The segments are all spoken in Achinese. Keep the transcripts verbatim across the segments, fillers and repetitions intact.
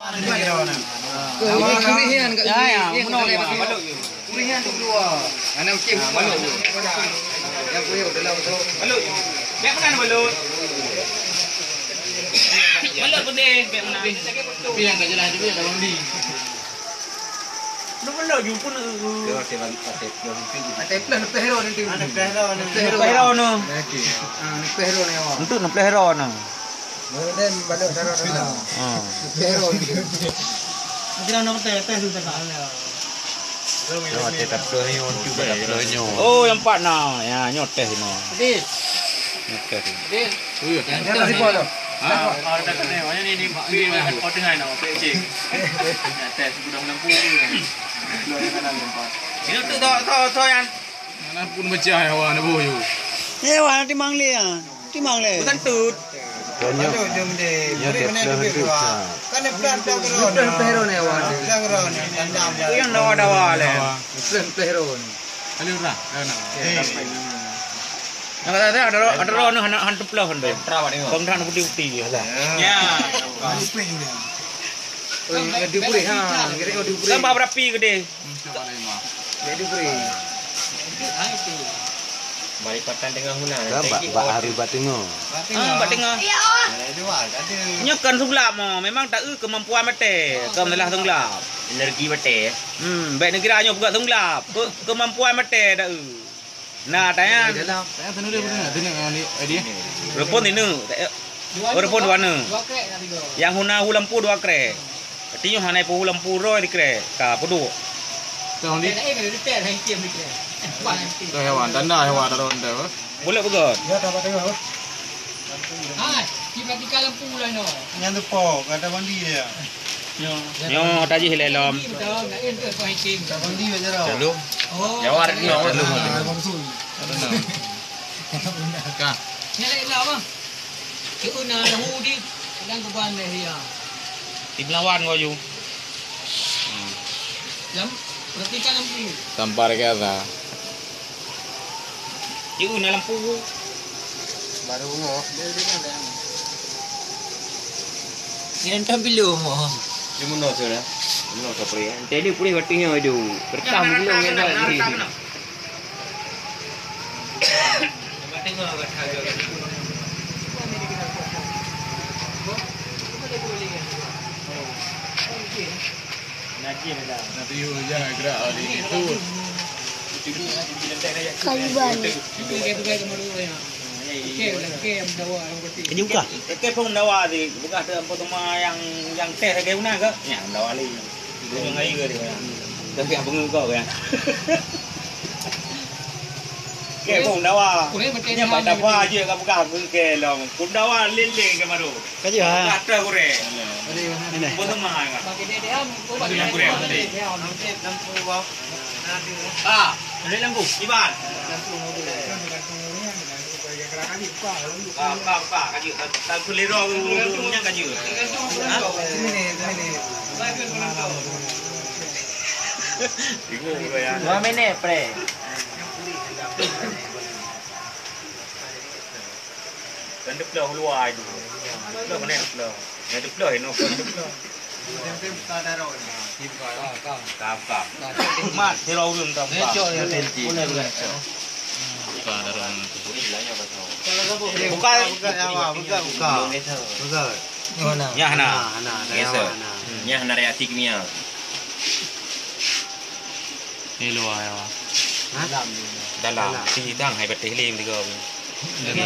Kurihan kat sini. Ya, ya, bunoe ni, balut. Kurihan tu dua. Anak cik bunoe. Yang kuih dalam tu. Balut. Bek mana balut? Balut putih, bek mana? Tapi yang tak jelas juga dalam ni. Lu balut ju pun. Até plus lepas hero nanti. Até plus hero ni. Lepas hero ni. Okey. Ah, lepas hero ni awak. Untuk lepas hero ni. Kemudian balik darah rendah. Ha. Pero gitu. Kira nama teh, teh tu tak ada. Nyoe teh tak peue nyoe, cuba tak peue nyoe. Oh, yang empat nah. Ya, nyoe teh nyoe. Habis. Nyoe teh. Habis. Oh, ya. Yang teh siapa tu? Ha? Oh, dah kena. Mana ni, ni, ni, ni, oh, tengah nak, apa, cik? Ya, teh, sudah lampu tu. Keluar yang kanan, nampak. Ini tu, tu, tu, tu, yang. Mana pun pecah, ya, wah, nak boyo. Ya, wah, nanti manggil, ya. Timang lé. Bukan tut. Banyak. Banyak dia pelan tu. Kan dia pelan, pelan ke ron. Pelan, pelan ke ron ni, awak. Pelan ke ron ni, tandang. Itu yang dawa-dawa lé. Pelan, pelan ron. Kali orang, dah nak. Yang kata saya ada ro-, ada ron hana, hana teupelah ron. Pelan, pelan, pelan. Kong dah nak putih-putih. Ya. Oh, yang di pulih, ha. Kira-kira di pulih. Kan berapi gede. Jadi beri. Balik patan tengah huna. Kan bak, bak hari bak tengah. Ah, bak tengah. Nyoe kan seulap mo, memang taeu kemampuan maté, kon masalah seulap. Energi maté. Hmm, baik negara nyoe peugah seulap. Ke-, kemampuan maté taeu. Nah, tanya. Dalam. Saya tunuh dia, tunuh, tunuh, tunuh, dia. Walaupun ini, Oh, rumpun dua ne. Yang huna hu lampu dua krek. Berarti nyoe hana ipu hu lampu roe di krek. Ka peuduek. Tong di. Tu hewan, tanda hewan taruh anda. Boleh pegot. Ya, tambah tengah. Ah, di praktikal lampu lah no. Yang tu po, kata mandi dia. Nyoe tajih lé lom. Kata mandi baca dah. Belum. Oh. Jawab ni. Belum. Ah, langsung. Ka. Ni lé lah bang. Cuma na hu di dan kuban lé dia. Di melawan kau ju. Lam, perhatikan lampu. Tampar ke atas. Cuma na lampu. Baru ngok. Ni nonton belum oh. Cuma no sudah. No sapri. Tadi pulih batin nyo tu. Pertama belum. Nanti yuk jangan gerak hari itu. Kayu balik. Kejuka. Oke, pun dawa di bekas tu apa tu mah yang, yang teh lagi guna ke? Ya, dawa lagi. Gunung air ke dia. Tapi apa ngeukau ya? Ke pun dawa. Nya pada apa aja kat bekas ke long. Pun dawa lele ke baru. Kaji ha. Kata kurek. Ini. Pun sama kan. Yang kurek. Ah, ini lampu. Iban. Ah, buka, buka, buka. Kaji, tak, tak selera tu, tu, tu, tu, tu. Ha? Bingung ke ya? Dua minit, pre. Kan dia pelah luar itu. Pelah mana dia pelah? Yang dia pelah, ini bukan dia pelah. Ka, ka. Mat, sira ureueng ka buka. Buka, buka, buka, buka, buka. Buka. Nyah na. Nah, nah, nah, nah. Nyah na reaksi kimia. Ni luar ya. Hah? Dalam. Dalam. Dalam. Sini tang hai batis lem tiga. Jadi,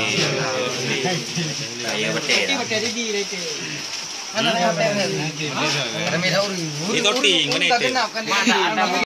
saya betul. Itu ting, mana itu?